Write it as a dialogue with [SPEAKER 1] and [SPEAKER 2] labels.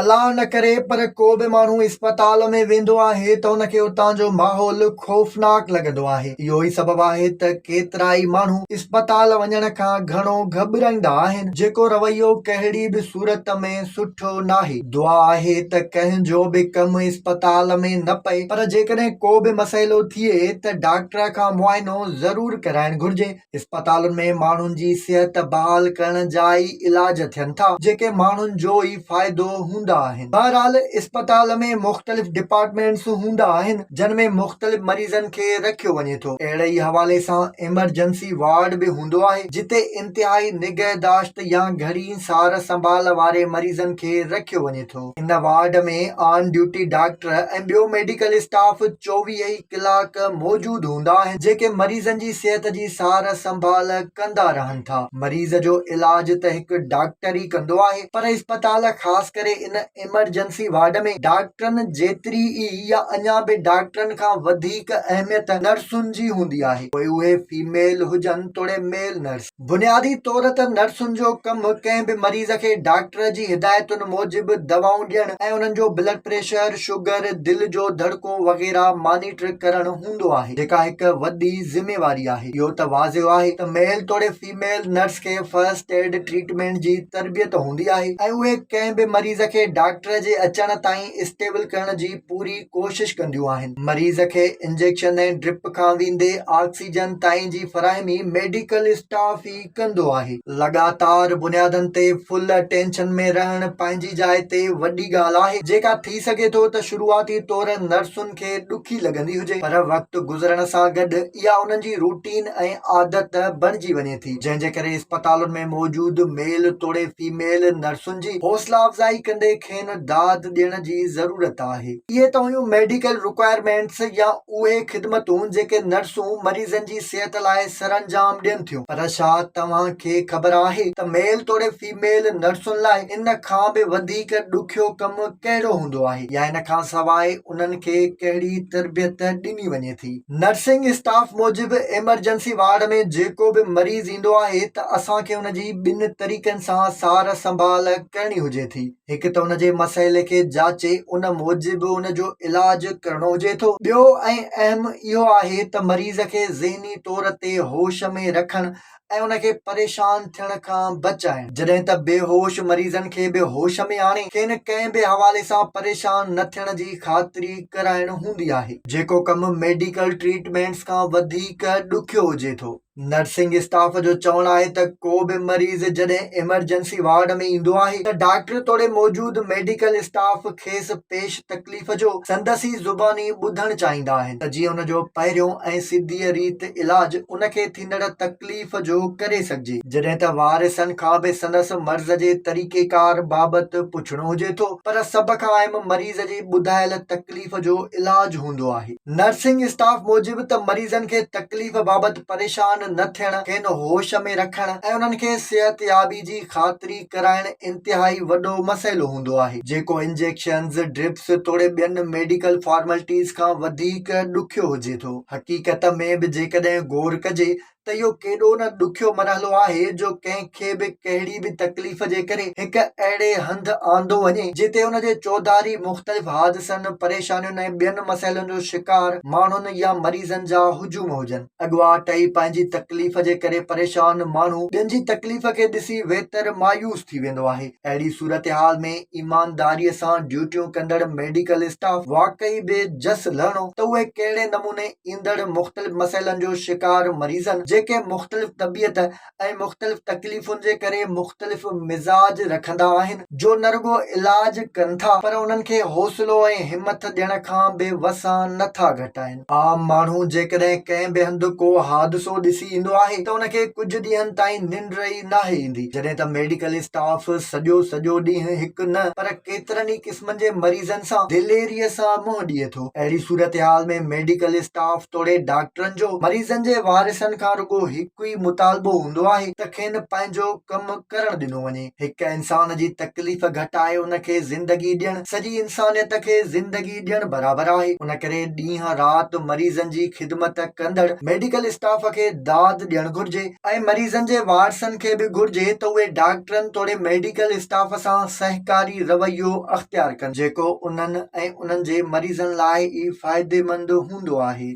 [SPEAKER 1] الله نه ڪري پر ڪو به ماڻهو اسپتال ۾ ويندو آهي ته ان کي اتان جو ماحول خوفناڪ لڳندو آهي. اهو ئي سبب آهي ته ڪيترائي ماڻهو اسپتال وڃڻ کان گهڻو گهٻرائيندا آهن، جيڪو رويو ڪهڙي به صورت ۾ سٺو ناهي. دعا آهي ته ڪنهن جو به ڪم اسپتال ۾ نه پئي پر جيڪڏهن ڪو به مسئلو ٿئي ته ڊاڪٽر کان معائنو ضرور ڪرائڻ گهرجي. اسپتالن ۾ ماڻهن جي صحت بحال ڪرڻ جا ئي علاج ٿين ٿا، جيڪي ماڻهن جو ئي فائدو هوندا آهن. بهرحال اسپتال ۾ مختلف ڊپارٽمينٽس هوندا آهن، جن ۾ مختلف مريضن کي رکيو وڃي ٿو. اهڙي ئي حوالي سان ايمرجنسي وارڊ به هوندو آهي، جتي انتهائي نگهداشت يا گهڻي سار سنڀال واري مريضن کي رکيو وڃي ٿو. ان وارڊ ۾ آن ڊيوٽي ڊاڪٽر ۽ ٻيو ميڊيڪل اسٽاف 24 ئي ڪلاڪ موجود هوندا آهن، جيڪي مريضن جي صحت جي سار سنڀال ڪندا رهن ٿا. مريض جو علاج ته هڪ ڊاڪٽر ئي ڪندو آهي، پر اسپتال خاص ڪري ان ايمرجنسي وارڊ ۾ ڊاڪٽرن جيتري ئي يا اڃا به ڊاڪٽرن کان وڌيڪ اهميت نرسن جي هوندي آهي، پوء اهي فيميل هجن توڙي ميل نرس. بنيادي طور ته نرسن جو ڪم ڪنهن به مريض کي ڊاڪٽر جي هدايتن موجب دوائون ڏيڻ ۽ انهن جو بلڊ پريشر، شگر، دل جو ڌڙڪو وغيره مانيٽر ڪرڻ هوندو آهي، جيڪا هڪ وڏي ذميواري آهي. اهو ته واضح آهي ته ميل توڙي فيميل نرس کي فرسٽ ايڊ ٽريٽمينٽ جي تربيت هوندي آهي ۽ اهي ڪنهن به مريض کي ڊاڪٽر جي اچڻ تائين اسٽيبل ڪرڻ جي پوري ڪوشش ڪنديون آهن. مريض کي انجيڪشن ۽ ڊرپ کان ويندي آڪسيجن تائين جي فراهمي ميڊيڪل اسٽاف ئي ڪندو آهي. لڳاتار بنيادن تي فل اٽينشن ۾ رهڻ پنهنجي جاء تي وڏي ڳالهه آهي، جيڪا ٿي سگهي ٿو ته شروعاتي طور نرسن کي ڏکي لڳندي هجي، پر وقت گذرڻ سان گڏ اها انهن جي روٽين ۽ عادت بڻجي وڃي ٿي، جنهن جي ڪري اسپتالن ۾ موجود ميل توڙي فيميل نرسن جي حوصلا افزائي ڪندي کين داد ڏيڻ جي ضرورت آهي. اهي ته هيون ميڊيڪل رڪوائرمينٽس يا اهي خدمتون جيڪي نرسون مريضن جي صحت لاء سرانجام ڏين ٿيون. پر ڇا توهان کي خبر آهي ته ميل توڙي فيميل نرسن لاء ان کان به وڌيڪ ڏکيو ڪم ڪهڙو هوندو آهي يا ان کان سواء انهن کي ڪهڙي تربيت ڏني وڃي ٿي؟ نرسنگ اسٽاف موجب ايمرجنسي وارڊ ۾ جيڪو به مريض ايندو آهي ته اسان کي ان جي ٻن طريقن سان سار سنڀال ڪرڻي هجي ٿي، هڪ ته ان جي مسئلي کي جاچي ان موجب ان جو علاج ڪرڻو هجي ٿو، ٻيو ۽ اهم اهو آهي ته مريض کي ذهني طور تي هوش ۾ رکڻ ۽ ان کي پريشان ٿيڻ کان بچائڻ، جڏهن ته بي هوش مريضن کي به هوش ۾ آڻي کين ڪنهن به حوالي سان پريشان نه ٿيڻ جي خاطري ڪرائڻ هوندي آهي، جيڪو ڪم ميڊيڪل ٽريٽمينٽس کان وڌيڪ ڏکيو هجي ٿو. نرسنگ اسٽاف جو چوڻ آهي ته ڪو به مريض جڏهن ايمرجنسي وارڊ ۾ ايندو آهي ته ڊاڪٽر توڙي موجود ميڊيڪل اسٽاف کيس پيش تڪليف جو سندس ئي زباني ٻڌڻ چاهيندا آهن ته جيئن ان جو پهريون ۽ سڌيء ريت علاج ان کي ٿيندڙ تڪليف جو ڪري سگهجي. جڏهن ته وارثن کان به سندس مرض جي طريقيڪار بابت پڇڻو هجي ٿو پر سڀ کان اهم مريض جي ٻڌايل تڪليف جو علاج هوندو آهي. نرسنگ اسٽاف موجب ته مريضن کي تڪليف بابت پريشان نه ٿيڻ، کين هوش ۾ رکڻ ۽ انهن کي صحتيابي جي خاطري ڪرائڻ انتهائي وڏو مسئلو هوندو آهي، جيڪو انجيڪشنز، ڊرپس توڙي ٻين ميڊيڪل فارملٽيز کان وڌيڪ ڏکيو هجي ٿو. حقيقت ۾ به جيڪڏهن غور ڪجي ته اهو ڪيڏو نه ڏکيو مرحلو آهي جو ڪنهن کي به ڪهڙي به تڪليف جي ڪري هڪ اهڙي هنڌ آندو وڃي جتي ان جي چوڌاري مختلف حادثن، پريشانين ۽ ٻين مسئلن جو شڪار ماڻهن يا مريضن جا هجوم هجن. اڳواٽ ئي پنهنجي تڪليف جي ڪري پريشان ماڻهو ٻين جي تڪليف کي ڏسي ويتر مايوس ٿي ويندو آهي. اهڙي صورتحال ۾ ايمانداريء سان ڊيوٽيون ڪندڙ ميڊيڪل اسٽاف واقعي به جس لهڻو ته اهي ڪهڙي نموني ايندڙ مختلف مسئلن جو شڪار مريضن جيڪي مختلف طبيعت ۽ مختلف تڪليفن جي ڪري مختلف مزاج رکندا آهن، جو نه رڳو علاج ڪن ٿا پر انهن کي حوصلو ۽ همٿ ڏيڻ کان به وسان نه ٿا گهٽائين. عام ماڻهو جيڪڏهن ڪنهن به هنڌ ڪو حادثو ڏسي ايندو آهي ته ان کي ڪجهه ڏينهن تائين ننڊ ئي ناهي ايندي، جڏهن ته ميڊيڪل اسٽاف سڄو سڄو ڏينهن هڪ نه پر ڪيترن ئي قسمن جي مريضن سان دليريء سان منهن ڏئي ٿو. اهڙي صورتحال ۾ ميڊيڪل اسٽاف توڙي ڊاڪٽرن جو مريضن جي وارثن کان رڳو رڳو هڪ ئي مطالبو هوندو آهي ته کين پنهنجو ڪم ڪرڻ ڏنو وڃي. هڪ انسان جي تڪليف گهٽائي ان کي زندگي ڏيڻ سڄي انسانيت کي زندگي ڏيڻ برابر آهي. ان ڪري ڏينهن رات مريضن جي خدمت ڪندڙ ميڊيڪل اسٽاف کي داد ڏيڻ گهرجي ۽ مريضن جي وارثن کي به گهرجي ته اهي ڊاڪٽرن توڙي ميڊيڪل اسٽاف سان سهڪاري رويو اختيار ڪن جيڪو انهن ۽ انهن جي مريضن لاء ئي فائديمند هوندو آهي.